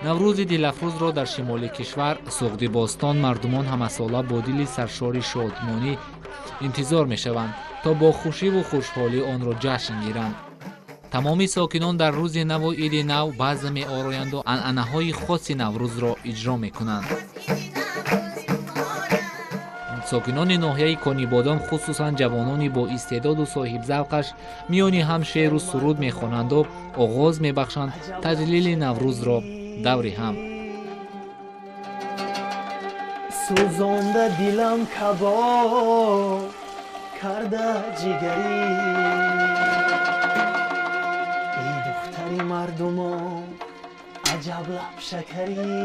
Наврӯзи дилафрӯзро дар шимоли кишвар, Суғди Бостон, мардумон ҳамасола бо дили саршори шодмонӣ интизор мешаванд, то бо хушиву хушҳолӣ онро ҷашн гиранд. Тамоми сокинон дар рӯзи наву иди нав базм меороянду анъанаҳои хоси Наврӯзро иҷро мекунанд. Сокинони ноҳияи Конибодом, хусусан ҷавонони боистеъдоду соҳибзавқаш, миёни ҳам шеъру суруд мехонанду оғоз мебахшанд таҷлили Наврӯзро даври ҳам. Сӯзонда дилам, кабоб карда ҷигарӣ, эй духтари мардумон, аҷаб лабшакарӣ.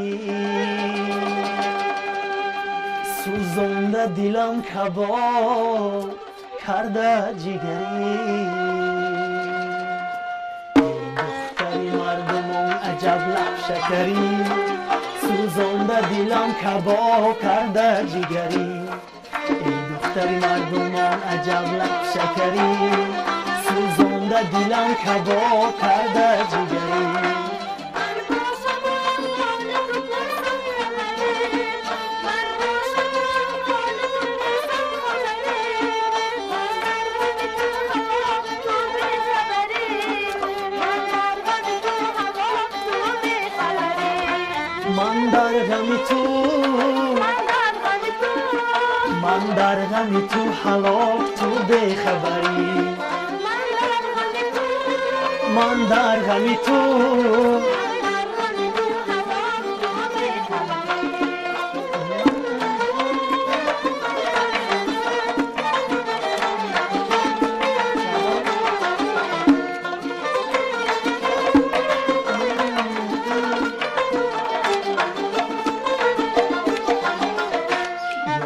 Сӯзонда дилам, кабоб карда ҷигарӣ, эй духтари мардумон, аҷаб лабшакарӣ. Сӯзонда дилам, кабоб карда ҷигарӣ, эй духтари мардумон, аҷаб лабшакарӣ. Сӯзонда дилам, кабоб карда ҷигарӣ. Ман дар ғами ту, ман дар ғами ту ҳалок, ту бехабарӣ. Ман дар ғами ту.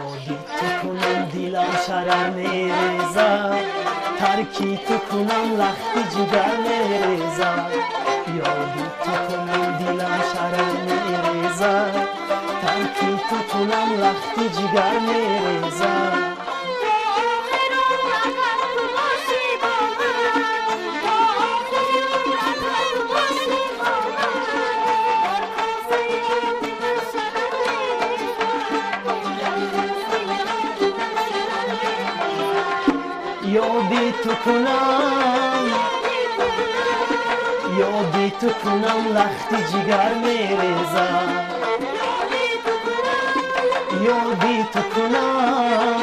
Ёди ту кунам, дилам шарар мерезад, тарки ту кунам, лахти ҷигар мерезад. Ёди ту кунам, дилам шарар мерезад, тарки ту кунам, лахти ҷигар мерезад. Ёди ту кунам, ёди ту кунам, лахти ҷигар мерезад. Ёди ту кунам.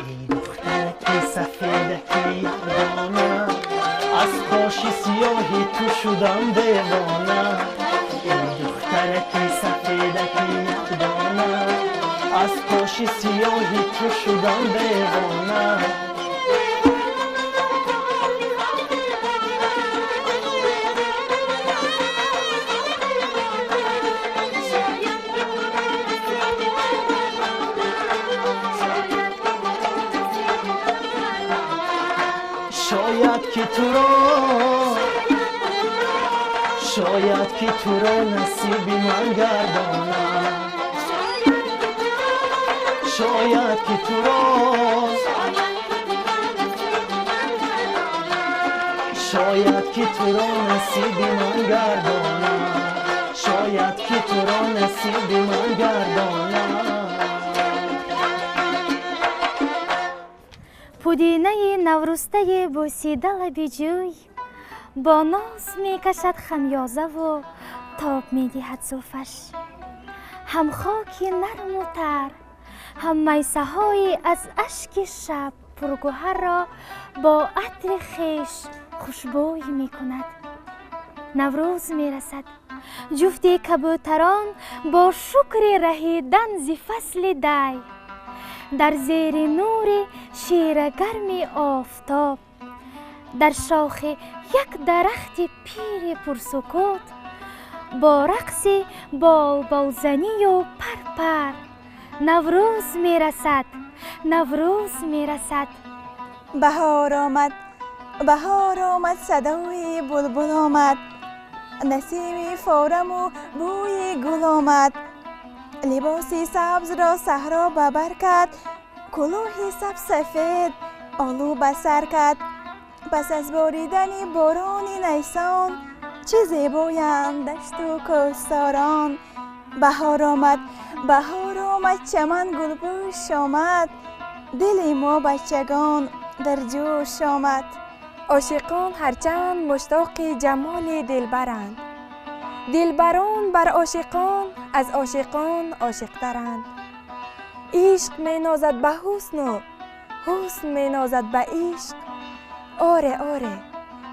Эй духтараки сафедаки якдона, аз қоши сиёҳи ту шудам девона. Эй духтараки сафедаки якдона, аз қоши сиёҳи ту шудам девона. Шояд ки туро, шояд ки туро насиби ман гардонам. Шояд ки туро, шояд ки туро насиби ман гардонам. Шояд ки туро насиби ман гардонам. Пудинаи наврӯстаи бӯсида лаби ҷӯй бо ноз мекашад хамёзаву тоб медиҳад зулфаш. Ҳам хоки нарму тар, ҳам майсаҳои аз ашки шаб пургӯҳарро бо атри хеш хушбӯй мекунад. Наврӯз мерасад. Ҷуфти кабӯтарон бо шукри раҳидан зи фасли дай дар зери нури ширагарми офтоб, дар шохи як дарахти пири пурсукут, бо рақси болболзанию парпар. Наврӯз мерасад, Наврӯз мерасад. Баҳор омад. Баҳор омад, садои булбул омад, насими фораму бӯи гул омад. Либоси сабзро саҳро ба бар кард, кулоҳи сабсафед олу ба сар кард. Пас аз боридани борони найсон, чӣ зебоянд дашту кӯҳсорон. Баҳор омад, баҳор омад, чаман гулпӯш омад, дили мо бачагон дар ҷӯш омад. Ошиқон ҳарчанд муштоқи ҷамоли дилбаранд, дилбарон бар ошиқон аз ошиқон ошиқтаранд. Ишқ менозад ба ҳусну, ҳусн менозад ба ишқ. Оре, оре,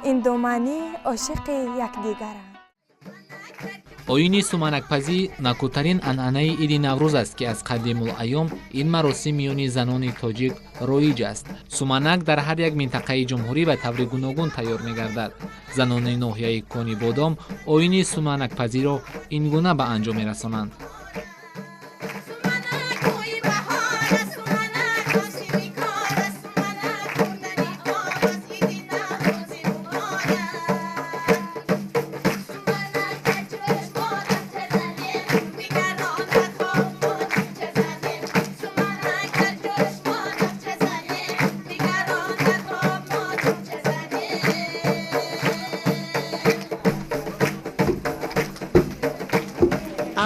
ин ду маънӣ ошиқи якдигаранд. Оини суманакпазӣ накӯтарин анъанаи иди Наврӯз аст, ки аз қадимулайём ин маросим миёни занони тоҷик роиҷ аст. Суманак дар ҳар як минтақаи ҷумҳурӣ ба таври гуногун тайёр мегардад. Занони ноҳияи Конибодом оини суманакпазиро ин гуна ба анҷом мерасонанд.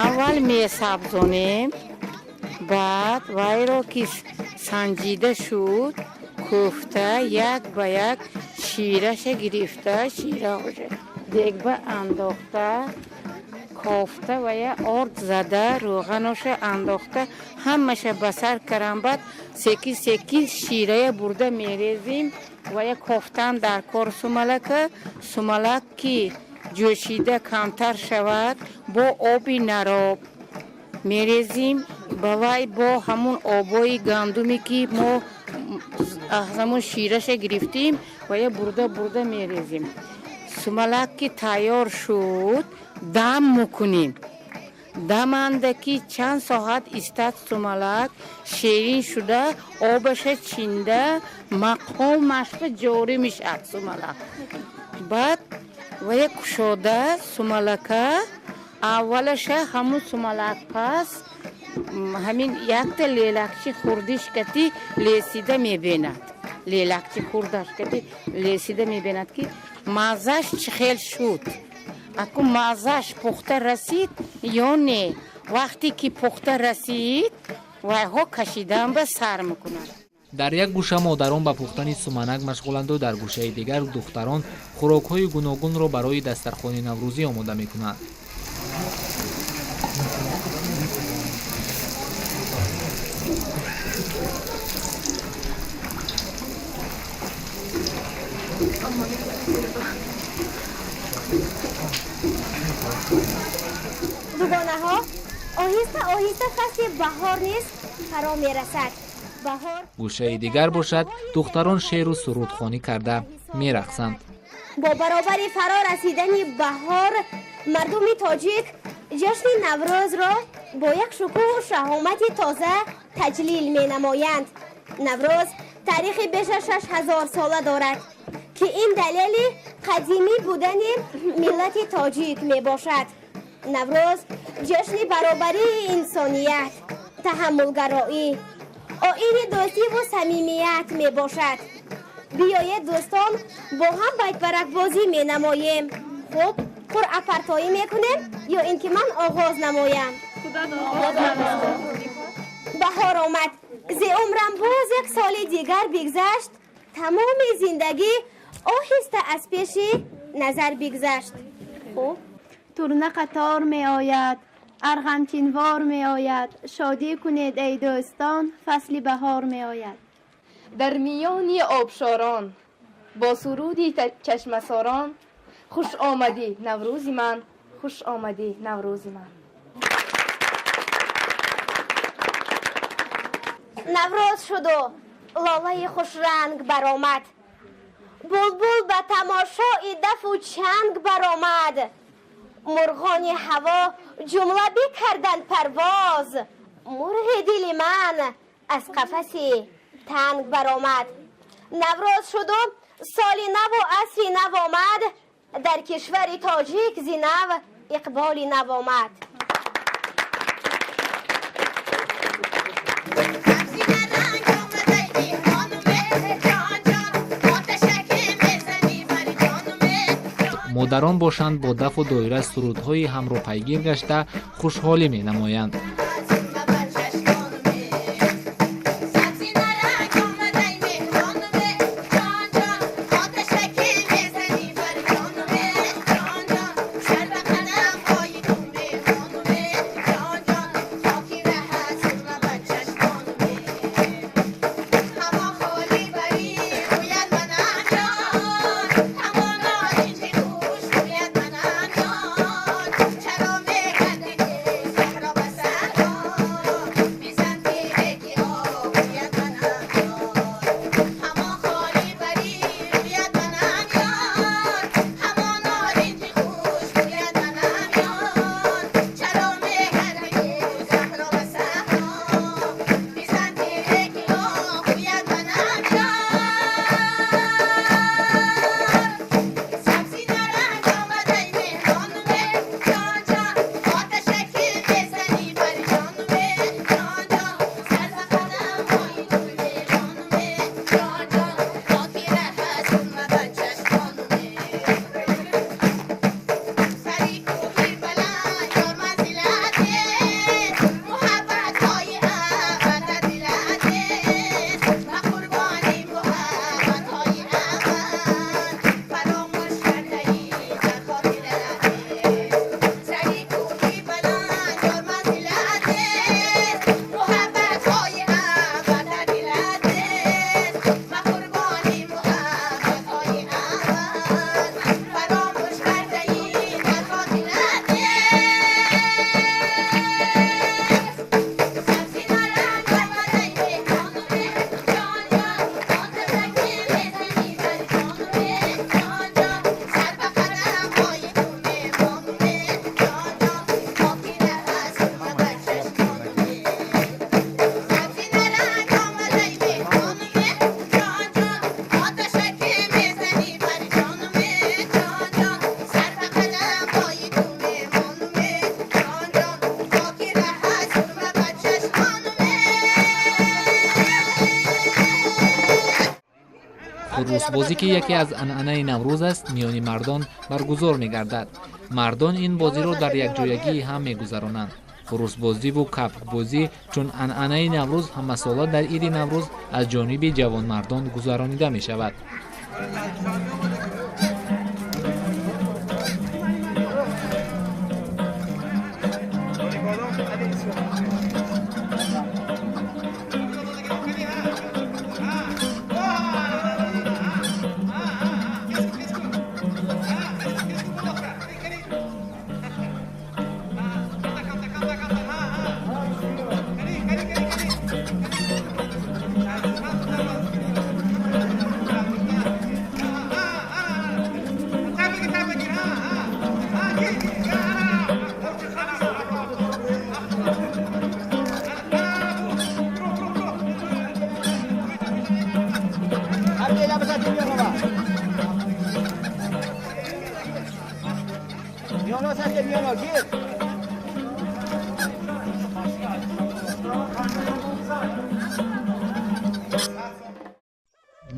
Аввал месабзонем, баъд вайро ки санҷида шуд, кӯфта як ба як шираша гирифта, шираоша дегба андохта, кофта ва я орд зада, рӯғаноша андохта, ҳамаша ба сар карам, баъд секин секин ширая бурда мерезим ва я кофтан дар кор сумалака. Сумалак ки ҷӯшида камтар шавад, бо оби нароб мерезим ба вай, бо ҳамун обои гандуме ки мо аз ҳамун шираша гирифтим ва я бурда бурда мерезим. Сумалак ки тайёр шуд, дам мекунем. Даманда ки чанд соат истад, сумалак шерин шуда, обаша чинда, мақомашба ҷорӣ мешавад сумалак. Баъд ва я кушода сумалака, аввалаша ҳамун сумалак пас ҳамин якта лелакчи хурдиш кати лесида мебинад, лелакчи хурдаш кати лесида мебинад, ки маззаш чӣ хел шуд, аку маззаш пухта расид ё не. Вақте ки пухта расид, вайҳо кашидан ба сар мекунад. Дар як гӯша модарон ба пухтани суманак машғуланду дар гӯшаи дигар духтарон хӯрокҳои гуногунро барои дастархони наврӯзӣ омода мекунанд. Дугонаҳо, оҳиста оҳиста фасли баҳор низ фаро мерасад. Гӯшаи дигар бошад, духтарон шеъру сурудхонӣ карда мерақсанд. Бо баробари фаро расидани баҳор мардуми тоҷик ҷашни Наврӯзро бо як шукӯҳу шаҳомати тоза таҷлил менамоянд. Наврӯз таърихи беш аз 6000 сола дорад, ки ин далели қадимӣ будани миллати тоҷик мебошад. Наврӯз ҷашни баробарии инсоният, таҳаммулгароӣ, оини дӯстиву самимият мебошад. Биёед, дӯстон, бо ҳам байтбаракбозӣ менамоем. Хуб, қуръапартоӣ мекунем ё ин ки ман оғоз намоям? Баҳор омад, зи умрам боз як соли дигар бигзашт, тамоми зиндагӣ оҳиста аз пеши назар бигзашт. Хуб, турна қатор меояд, арғамчинвор меояд, шодӣ кунед, эй дӯстон, фасли баҳор меояд. Дар миёни обшорон бо суруди чашмасорон, хуш омадӣ, Наврӯзи ман, хуш омадӣ, Наврӯзи ман. Наврӯз шуду лолаи хушранг баромад, булбул ба тамошои дафу чанг баромад, мурғони ҳаво ҷумла бикарданд парвоз, мурғи дили ман аз қафаси танг баромад. Наврӯз шуду Соли наву асри нав омад, дар кишвари тоҷик зи нав иқболи нав омад. Модарон бошанд, бо дафу доира сурудҳои ҳамро пайгир гашта хушҳолӣ менамоянд. Хурӯсбозӣ, ки яке аз анъанаи Наврӯз аст, миёни мардон баргузор мегардад. Мардон ин бозиро дар якҷоягии ҳам мегузаронанд. Хурӯсбозиву кабкбозӣ чун анъанаи Наврӯз ҳамасола дар иди Наврӯз аз ҷониби ҷавонмардон гузаронида мешавад.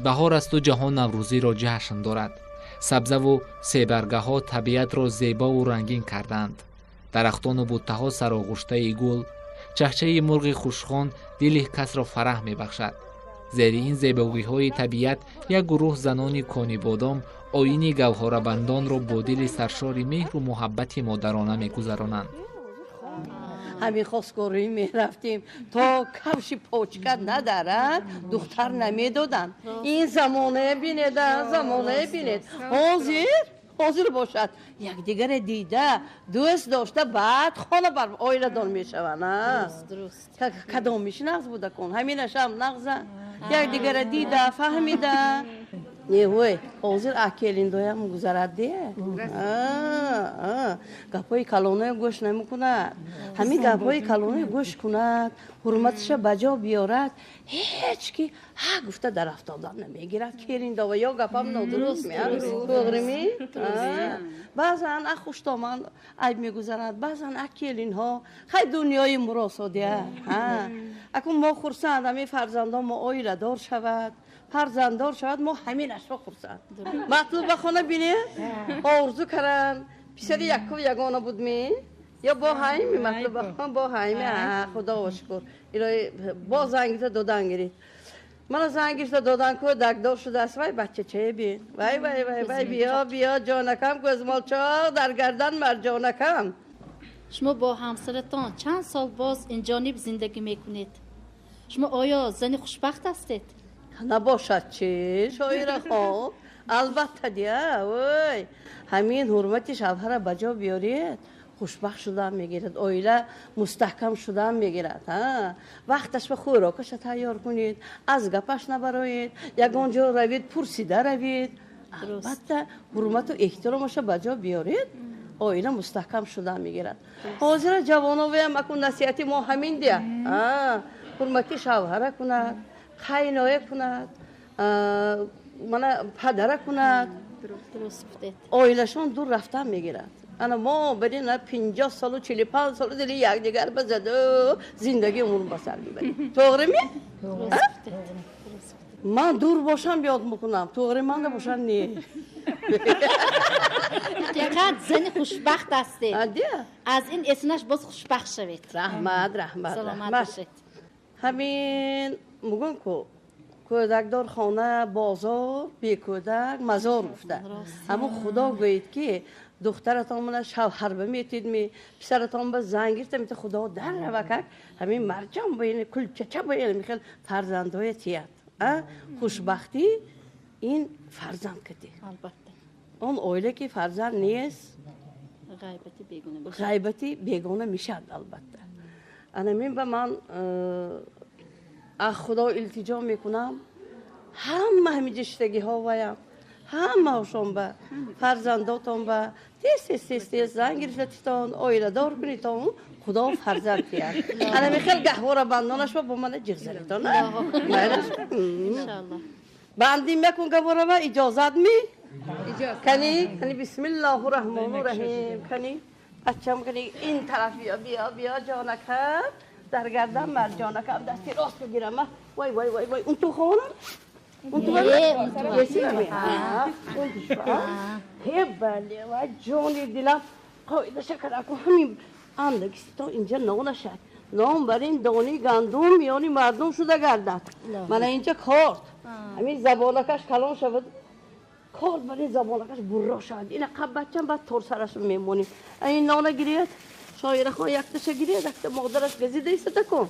Баҳор асту ҷаҳон наврӯзиро ҷашн дорад. Сабзаву себаргаҳо табиатро зебову рангин карданд. Дарахтону буттаҳо сароғуштаи гул, чахчаи мурғи хушхон дили касро фараҳ мебахшад. Зери ин зебогиҳои табиат як гурӯҳ занони конибодом оини гавҳорабандонро бо дили саршори меҳру муҳаббати модарона мегузаронанд. Ҳамин хостгорӣ мерафтем, то кавши почка надарад, духтар намедоданд. Ин замонае бинед, замонае бинед. Ҳозир бошад, якдигаре дида, дӯст дошта, баъд хона бар оиладор мешаванд. Кадомиш нағз буда кун, ҳаминашам нағза, якдигаре дида, фаҳмида. Не вой, ҳозир акелиндоям гузарад де. Гапҳои калонаё гӯш намекунад. Ҳамин гапҳои калонаё гӯш кунад, ҳурматаша ба ҷо биёрад, ҳеҷ ки ҳа гуфта дар афтодан намегирад. Келиндова ё гапам нодуруст меа? Тоғрими? Баъзан а хуштоман айб мегузарад, баъзан а келинҳо. Хай дунёи муросодия. Акун мо хурсанд, ҳамин фарзандон мо оиладор шавад, фарзанддор шавад, мо ҳаминашро хурсанд. Матлуба хона бинед, орзу каранд. Писари якку ягона будми? Ё бо ҳайми Матлуба хон, бо ҳайми. Худо шукр. Илоҳи бо занг гирифта додан гирифт. Мана занг гирифта додан ку дагдор шудааст. Вай бачачае бин. Вай вай вай вай, биё биё ҷонакам, кӯзмолчоқ дар гардан марҷонакам. Шумо бо ҳамсаратон чанд сол боз инҷониб зиндагӣ мекунед? Шумо оё зани хушбахт ҳастед? Набошад чӣ, Шоира хон? Албатта дия, ой. Ҳамин ҳурмати шавҳара ба ҷо биёред, хушбахт шудан мегирад, оила мустаҳкам шудан мегирад. Вақташ ба хӯрокаша тайёр кунед, аз гапаш набароед, ягон ҷо равед, пурсида равед. Албатта ҳурмату эҳтиромаша ба ҷо биёред, оила мустаҳкам шудан мегирад. Ҳозира ҷавоноваям акун насиҳати мо ҳамин дия. Ҳурмати шавҳара кунад, қайноя кунад, мана падара кунад, оилашон дур рафтан мегирад. Ана мо барин 50 солу 45 солу дили якдигар ба заду зиндагӣ умр ба сар мебарем. Тоғрими? Ман дур бошам ёд мекунам, тоғри ман бошам не. Ҳақиқат зани хушбахт ҳастед. Аз ин эснаш боз хушбахт шавед. Раҳмат, раҳмат, раҳмат. Ҳамин мугӯм ку кӯдакдор хона бозор, бекӯдак мазор гуфта. Ҳамон Худо гӯед ки духтаратон мана шавҳар баметидми, писаратон ба зан гирифта мета, Худо дар равакак ҳамин марҷон бояни кулчача бояни михел фарзандоя тият. Хушбахтӣ ин фарзанд кати. Албатта. Он оила ки фарзанд нест, ғайбати бегона мешавад албатта. Ана мин ба ман аз Худо илтиҷо мекунам, ҳама ҳамин ҷиштагиҳо ваям, ҳамаашон ба фарзандотон ба тез тез тез тез зан гирифтатитон, оиладор кунитон, Худо фарзанд тиҳад. Ана михел гаҳвора бандонаш ба мана ҷиғ занитон. Бандим якун гаҳвора ба иҷозат ми? Кани кани бисмиллоҳу раҳмону раҳим. Кани бачам, кани ин тараф биё биё биё ҷонакам, дар гардан марҷонакам, дасти рост бигирам. Вай вай вай вай, он ту хонам? Бале, вай ҷони дилам, қоидаша караку ҳамин андагистон инҷа нонашад. Ном бар ин дони гандум миёни мардум шуда гардад. Мана инҷа корд. Ҳамин забонакаш калон шавад, корд бар ин забонакаш бурро шавад. Ина қаб бачам баъд тор сараш мемонем. Ин нона гиред, Шоирахон якташа гиред, якта модараш газида истода кун.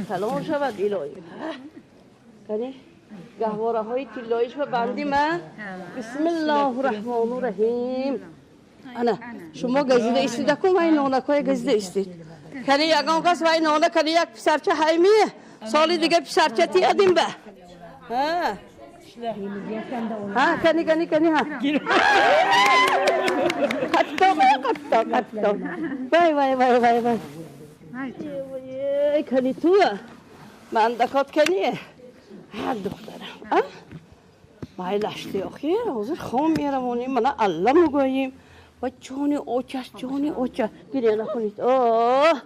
Калон шавад илоҳӣ. Кани гаҳвораҳои тиллоиш ба банди ман. Бисмиллоҳу раҳмону раҳим. Ана шумо газида истода кун, вай нонакҳоя газида истед. Кани ягон кас вай нона, кани як писарча ҳайми, соли дига писарча тиядим ба. Ҳа, кани кани кани ҳа. Қапто, қапто, қапто. Вай вай вай вай вай. Кани ту мандакот кани. Ҳар духтарам, а? Майлашти охир, ҳозир хом меравонем, мана алла мегӯем. Ва ҷони очаш, ҷони оча. Гиря накунед. Оҳ,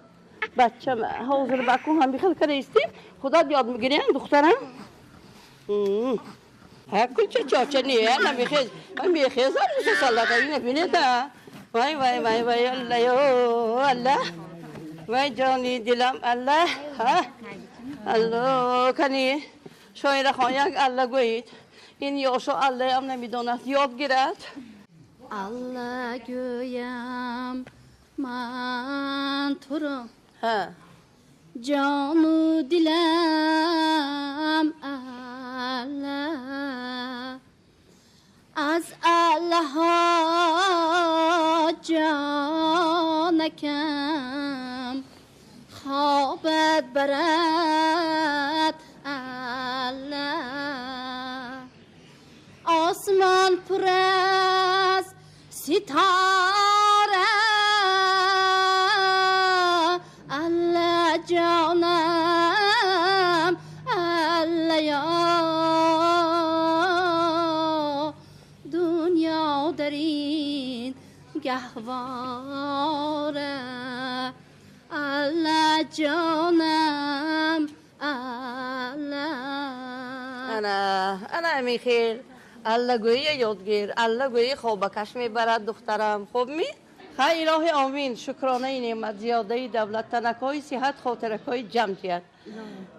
бачам, ҳозир бакун ҳам бихел кара истем. Худат ёд мегирем, духтарам. Ҳа, кулча чоча не, намехез. Ман мехезам, мусаллата ина бинед. Вай вай вай вай, алла ё алла. Вай ҷони дилам, алла. Ҳа? Алло, кани Шоира хон як алла гӯед. Ин ёшо аллаям намедонад, ёд гирад. Алла гӯям ман туро, ҷону дилам алла, аз аллаҳо ҷонакам хобат барад алла. Пур аз ситора, Алла ҷонам, Алла ё дунё дар ин гаҳвора, Алла ҷонам, Алла. Ана ана михел аллагӯӣ ёдгир, аллагӯӣ хобакаш мебарад духтарам. Хуб ми? Хай, илоҳи омин, шукронаи неъмат, зиёдаи давлат, танакҳои сиҳат, хотиракҳои ҷамъ диҳад,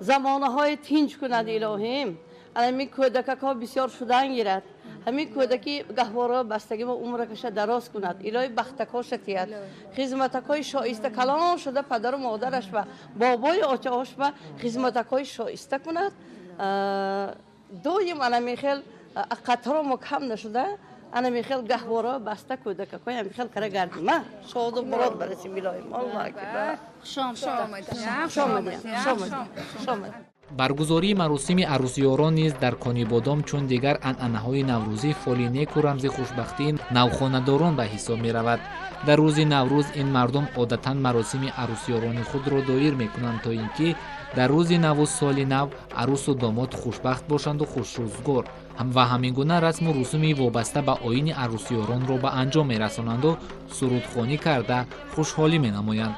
замонаҳои тинҷ кунад илоҳим. Ҳамин кӯдакакҳо бисёр шудан гирад, ҳамин кӯдаки гаҳвора бастагӣ мо умракаша дароз кунад, илоҳи бахтакоша тиҳад, хизматакҳои шоиста калон шуда падару модараш ва бобои очаош ба хизматакҳои шоиста кунад. Доим ана михел қатро мо кам нашуда, ана михел гаҳвора баста кӯдакакҳои ҳамихел кара гардим, шоду мурод барасим илоҳим. Аллоҳу акбар. Хуш омадед, хуш омадед, хуш омадед. Баргузории маросими арӯсиёрон низ дар Конибодом чун дигар анъанаҳои наврӯзӣ фоли неку рамзи хушбахтии навхонадорон ба ҳисоб меравад. Дар рӯзи Наврӯз ин мардум одатан маросими арӯсиёрони худро доир мекунанд, то ин ки дар рӯзи наву соли нав арӯсу домод хушбахт бошанду хушрӯзгор ва ҳамин гуна расму русуми вобаста ба оини арӯсиёронро ба анҷом мерасонанду сурудхонӣ карда хушҳолӣ менамоянд.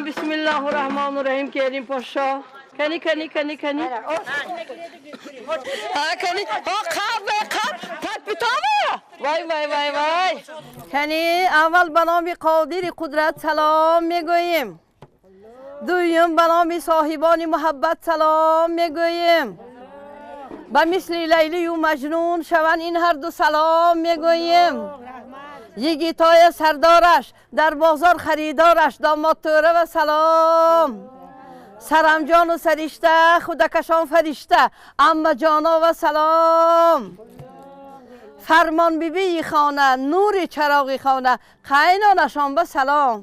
Бисмиллоҳу раҳмону раҳим. Келин пошо, кани, кани, кани, кани, кани, қаб қаб татбитова, вай, вай, вай, вай. Кани, аввал ба номи қодири қудрат салом мегӯем, дуюм ба номи соҳибони муҳаббат салом мегӯем, ба мисли Лайлию Маҷнун шаванд ин ҳарду салом мегӯем, йигитоя сардораш, дар бозор харидораш, домодтӯра ва салом, сарамҷону саришта, худакашон фаришта, аммаҷоно ва салом, фармонбибии хона, нури чароғи хона, қайнонашон ба салом.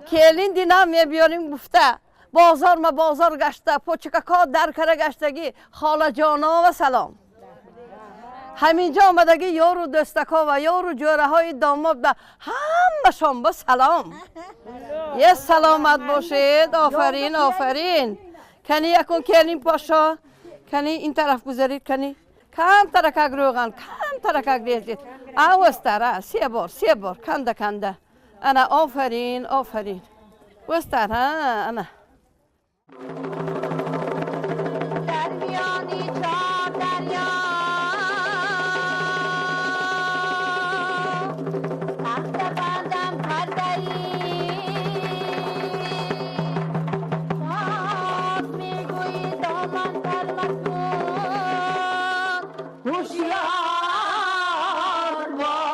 Келин динам мебиёрим гуфта бозор ма бозор гашта, почкако дар кара гаштагӣ, холаҷоно ва салом, ҳаминҷо омадагӣ ёру дӯстако ва ёру ҷӯраҳои домод ба ҳамашон ба салом. Е, саломат бошед, офарин, офарин. Кани, якун келин пошо, кани, ин тараф гузарид, кани, камтаракак рӯған, камтаракак резид, авастара се бор, се бор канда канда, ана, офарин, офарин, вастар, ана. Дар миёни чор дарё тахта бандам кардаӣ, боз мегӯӣ доман тар макун, ҳушёр бош.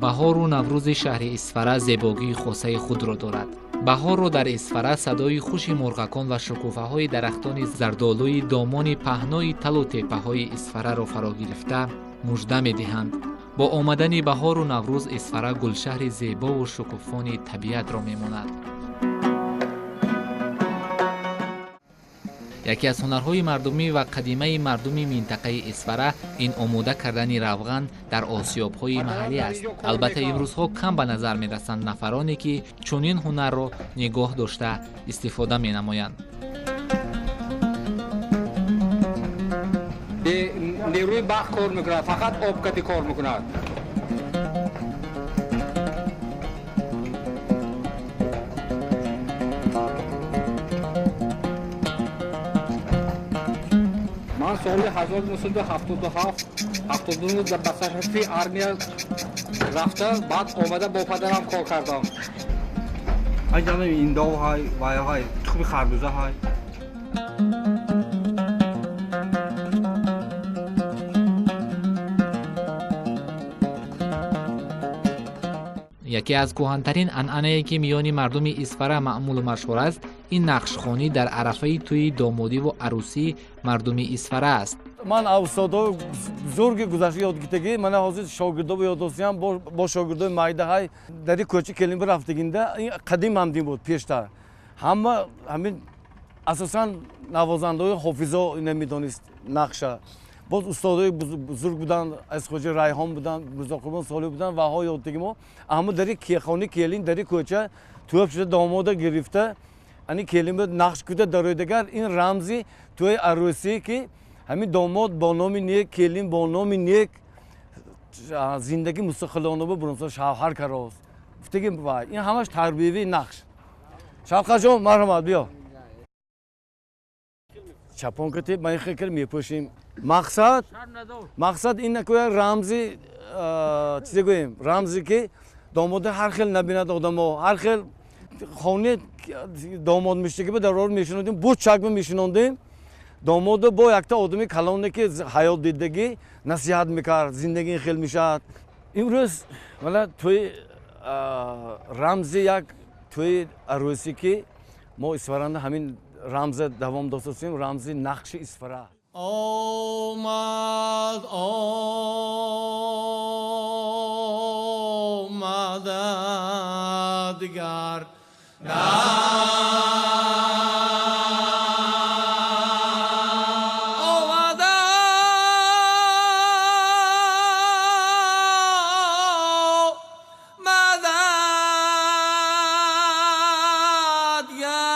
Баҳору Наврӯзи шаҳри Исфара зебогии хосаи худро дорад. Баҳорро дар Исфара садои хуши мурғакон ва шукуфаҳои дарахтони зардолуи домони паҳнои талу теппаҳои Исфараро фаро гирифта мужда медиҳанд. Бо омадани баҳору Наврӯз Исфара гулшаҳри зебову шукуфони табиатро мемонад. Яке аз ҳунарҳои мардумӣ ва қадимаи мардуми минтақаи Исфара ин омода кардани равған дар осиёбҳои маҳаллӣ аст. Албатта, имрӯзҳо кам ба назар мерасанд нафароне, ки чунин ҳунарро нигоҳ дошта истифода менамоянд. Нерӯи барқ кор мекунад, фақат обкатӣ кор мекунад. Ман соли 1977 79 ба сафи армия рафта, баъд омада бо падарам кор кардам. Айҷанам индов ҳай, вай ҳай, тухми харбуза ҳай. Яке аз кӯҳантарин анъанае, ки миёни мардуми Исфара маъмулу машҳур аст, ин нақшхонӣ дар арафаи тӯи домодиву арӯсии мардуми Исфара аст. Ман устодои бузурги гузашта ёд гирифтагӣ, мана ҳозир шогирдо ёд достиям, бо шогирдои майдаҳай дари кӯча келин бирафтагинда, ин қадим ҳамдин буд пештар. Ҳама ҳамин асосан навозандаҳои ҳофизо намедонист нақша. Боз устодои бузург буданд, аз хоҷа Райҳон буданд, Мирзоқурбон Солиҳ буданд ва ҳо ёдтаги мо. Аммо дари хони келин, дари кӯча тӯб шуда домода гирифта, ани келин буд нақш куда дароидагар. Ин рамзи тӯи арӯсӣ, ки ҳамин домод бо номи нек, келин бо номи нек зиндагӣ мустақилона бурунса шавҳар карост. Гуфтаги вай ин ҳамаш тарбиявии нақш. Шавқатҷон, марҳамат, биё. Чапонка тип ман хел мепӯшем. Мақсад ин накоя рамзи чизе гӯем, рамзе ки домода ҳар хел набинад одамо, ҳар хел хони домод мештаги ба дарор мешинондем, бу чакма мешинондем. Домода бо якта одами калоне ки ҳаёт дидагӣ насиҳат мекард, зиндагӣ хел мешавад. Имрӯз вала тӯи рамзи як тӯи арӯсӣ, ки мо Исфаранда ҳамин рамза давом достасем, рамзи нақши Исфара. Омад, омада дигар. Омада, омада дигар.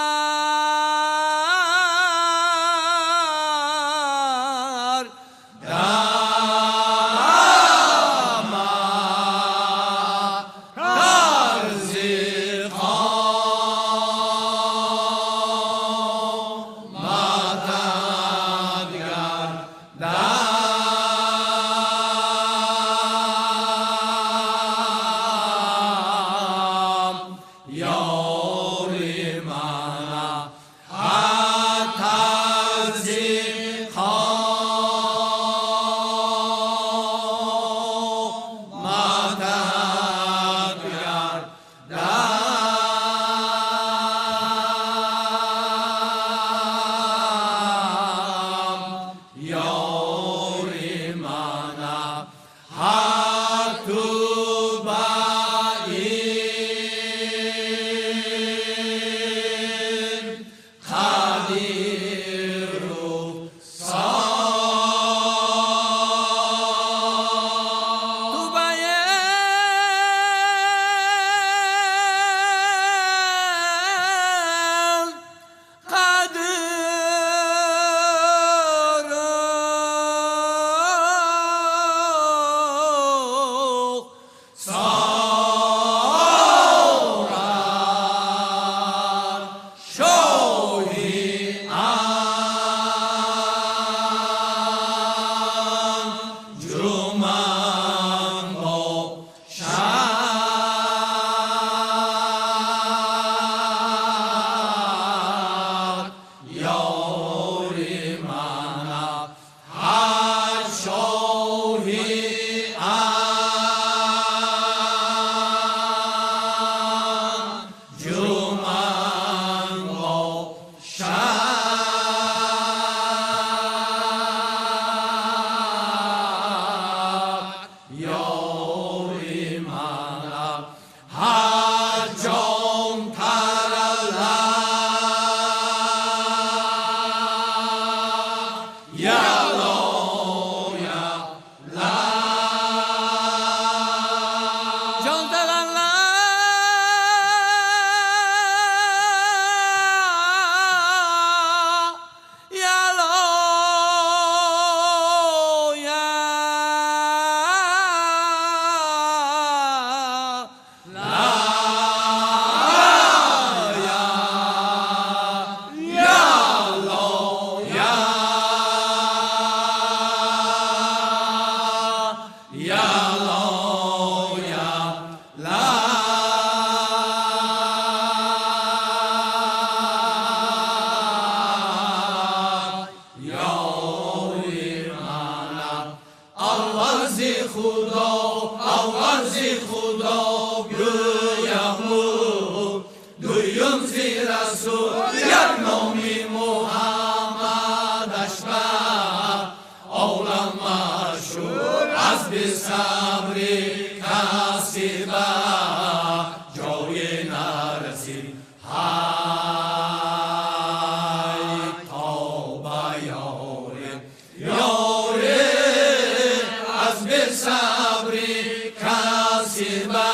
насиба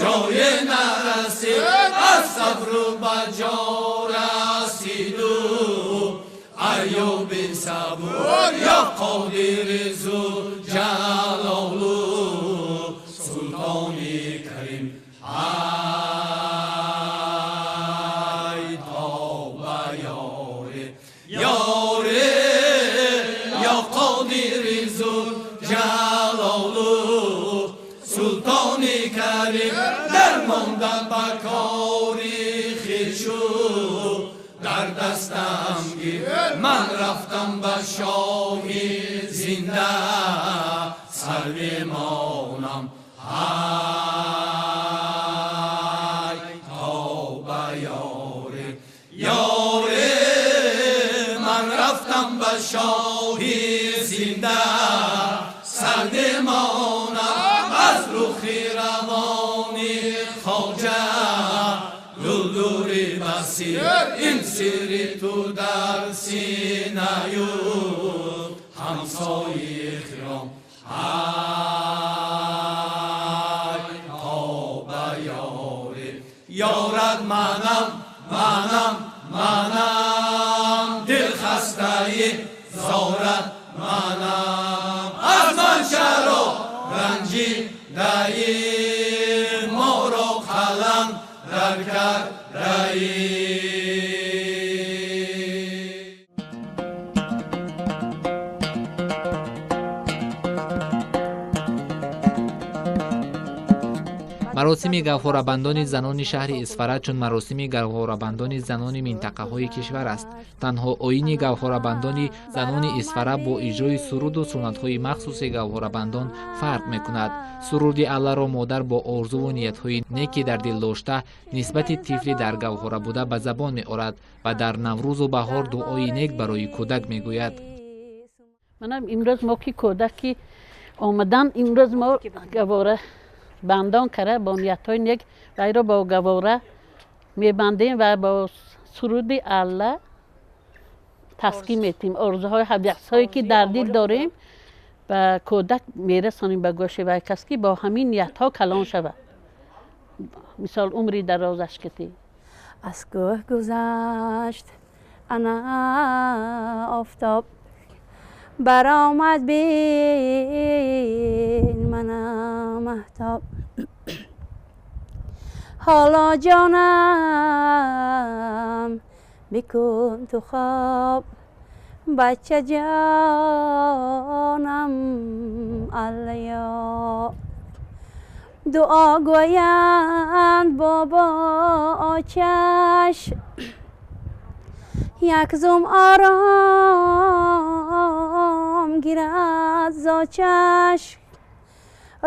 ҷое нарасид аз сабру ба ҷо расиду Айюби сабур ё Қодири Зулҷалолу Султони Карим ай тоба ёре ёре ё Қодири Зулҷалолу Султони Карим дармонда ба кори хешу дар дастам гир ман рафтам ба шоҳи зинда сар бимонам ай тоба ёре ёре ман рафтам ба шоҳи зинда сар бимонам аз рухи равони хоҷа гулдури басир ин сири ту дар синаю ҳамсои хиром ай тоба ёре ёрат манам манам манам дилхастаи зорат манам аз ман чаро ранҷидаи моро қалам дар кардаи. Маросими гавҳорабандони занони шаҳри Исфара чун маросими гавҳорабандони занони минтақаҳои кишвар аст. Танҳо оини гавҳорабандони занони Исфара бо иҷрои суруду суннатҳои махсуси гавҳорабандон фарқ мекунад. Суруди Алларо модар бо орзуву ниятҳои неки дар дил дошта нисбати тифли дар гавҳора буда ба забон меорад ва дар Наврӯзу баҳор дуои нек барои кӯдак мегӯяд. Манам имрӯз мо ки кӯдаки омадан, имрӯз мо гавҳора бандон кара бо ниятҳои нек вайро бо гавора мебандем ва бо суруди Алла таскин метиҳем. Орзуҳои ҳавасҳое ки дар дил дорем ба кӯдак мерасонем ба гӯши вай кас ки бо ҳамин ниятҳо калон шавад. Мисол умри дарозаш китӣ. Аз кӯҳ гузашт ана офтоб баромад бин мана маҳтоб ҳоло ҷонам бикун ту хоб бача ҷонам аллаё дуо гӯянд бобо очаш як зум ором гирад зочаш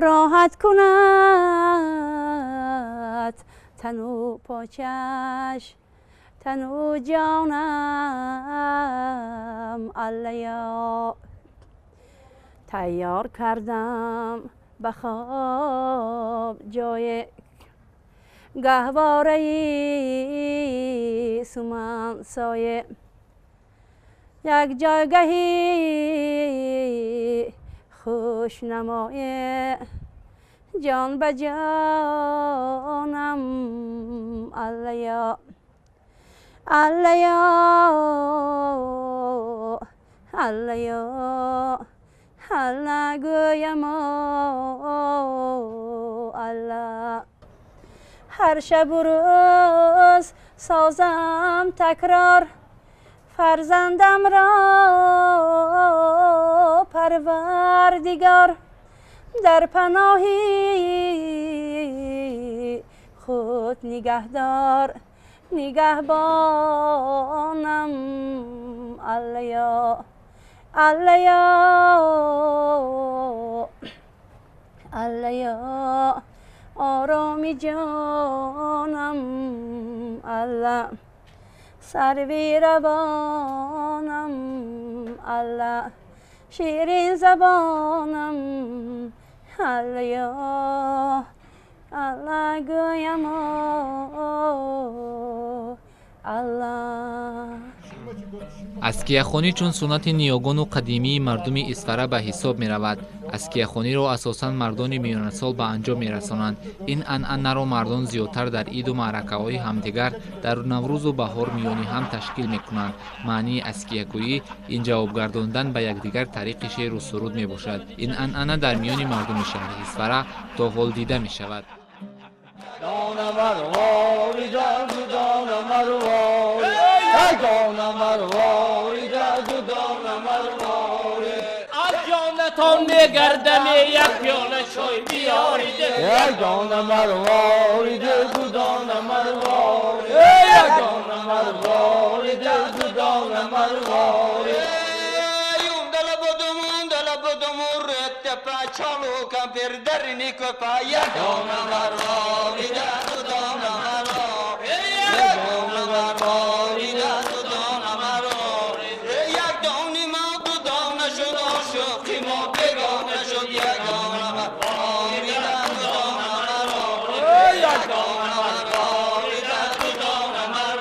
роҳат кунад тану почаш тану ҷонам аллаё тайёр кардам ба хоб ҷое гаҳвораи суман сое як ҷойгаҳи хушнамое ҷон ба ҷонам аллаё аллаё аллаё алла гӯямо алла ҳар шабу рӯз созам такрор фарзандамро парвардигор дар паноҳи худ нигаҳдор нигаҳбонам аллаё аллаё аллаё ороми ҷонам алла сарви равонам алла ширин забонам аллаё алла гӯям алла. Аскияхонӣ чун суннати ниёгону қадимии мардуми Исфара ба ҳисоб меравад. Аскияхониро асосан мардони миёнасол ба анҷом мерасонанд. Ин анъанаро мардон зиёдтар дар иду маъракаҳои ҳамдигар дар Наврӯзу баҳор миёни ҳам ташкил мекунанд. Маънии аскиягӯӣ ин ҷавобгардондан ба якдигар тариқи шеъру суруд мебошад. Ин анъана дар миёни мардуми шаҳри Исфара то ҳол дида мешавад. Аз мегардам як пиёла чой биёрид, ягона марворид, дудона марворид, ягона марворид, дудона марворид. Юндала будум, ундала будум, уреттепа чолу кампир дарини кӯпа, ягона марворид, дудона марворид, ягона марворид, дудона марворид. Як дони ма дудона шуд, ошиқи мо бегона шуд, ягона марворид, дудона марворид, ягона марворид, дудона марворид.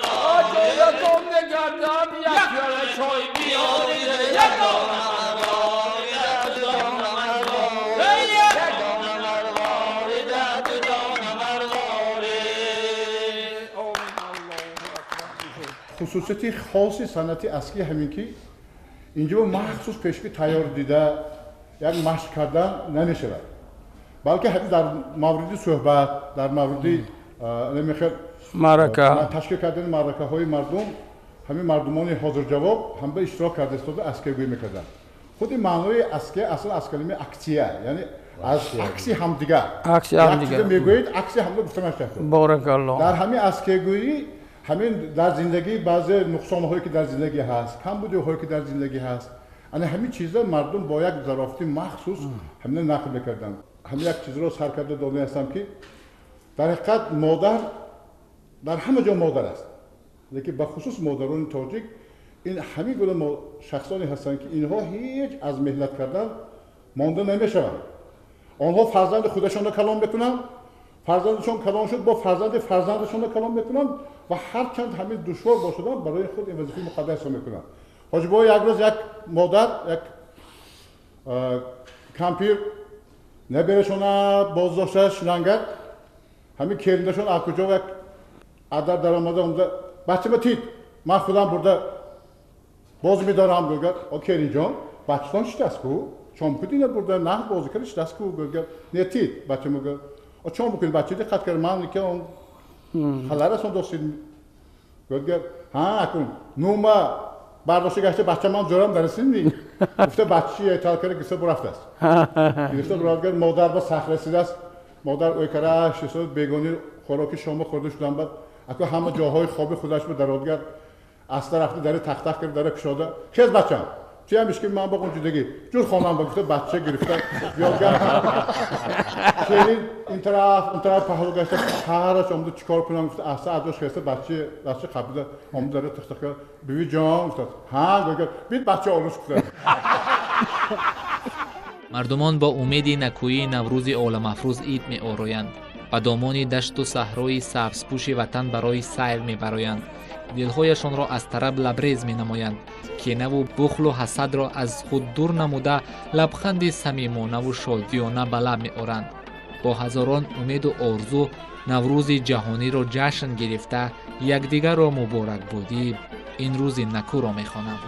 Ҷонатон мегардам як пиёла чой биёрид, ягона марворид, дудона марворид, ягона марворид, дудона марворид. Хусусияти хоси санъати аскӣ ҳамин ки инҷо махсус пешки тайёр дида як машқ кардан намешавад, балки ҳатто дар мавриди суҳбат, дар мавриди маърака, ташкил кардани маъракаҳои мардум, ҳамин мардумони ҳозирҷавоб ҳам ба иштирок карда истода аскиягӯӣ мекарданд. Худи маънои аския асл аз калимаи аксия, яъне аз акси ҳамдигар. Акси ҳамдигар мегӯед, акси ҳамдигар гуфта мешавад. Боракаллоҳ. Дар ҳамин аскиягӯӣ ҳамин дар зиндагӣ баъзе нуқсонҳое ки дар зиндагӣ ҳаст, камбудиҳое ки дар зиндагӣ ҳаст, ана ҳамин чиза мардум бо як зарофати махсус ҳамина нақл мекарданд. Ҳамин як чизро сар карда дода ҳастам ки дар ҳақиқат модар дар ҳама ҷо модар аст, лекин бахусус модарони тоҷик ин ҳамин гуна шахсоне ҳастанд ки инҳо ҳеҷ аз меҳнат кардан монда намешаванд. Онҳо фарзанди худашонро калон мекунанд, фарзандашон калон шуд, бо фарзанди фарзандашонро калон мекунанд ва ҳарчанд ҳамин душвор бошаданд, барои худ ин вазифаи муқаддасро мекунанд. Ҳоҷибой як рӯз як модар, як кампир наберашона боздошта шунангад, ҳамин келинашон аз куҷо як адар даромада омада, бачама тид, ман худам бурда боз медорам, гӯгад. О келинҷон, бачатон шитаст ку, чон кудина бурда нах бозӣ карда шитаст ку, гӯгад. Не тид, бачама гӯ. О чон бикунӣ, бача диққат кард, ман ки он халарасон достид. Гӯгад, ҳа акун, нума бардошта гашта бачамам ҷорам дарасидни. Гуфта бачи этал карда гирифта бурафтааст. Гирифта бурафтгар модар ба сахр расидааст. Модар ой кара шисод бегони хӯроки шома хӯрда шудан баъд аку ҳама ҷоҳои хоби худаш ба дародгар аста рафта дари тахтах кард, дара кушода. Хез бачам, туям ишки ман ба ғунҷидагӣ ҷур хонам ба гуфта бача гирифта ёдгар келин ин тараф он тараф паҳлӯ гашта ҳараш омада чикор кунам гуфта аста аз ҷош хеста бача дастча қабида омада дара тихтих кард. Биби ҷон гуфта, ҳа гуфта, бит бача олуш гуфта. Мардумон бо умеди накӯии Наврӯзи оламафрӯз ид меороянд. Ба домони дашту саҳрои сабзпӯши ватан барои сайр мебароянд. Дилҳояшонро аз тараб лабрез менамоянд. Кинаву бухлу ҳасадро аз худ дур намуда, лабханди самимонаву шодиёна ба лаб меоранд. Бо ҳазорон умеду орзу Наврӯзи ҷаҳониро ҷашн гирифта, якдигарро муборакбодӣ ин рӯзи накӯро мехонанд.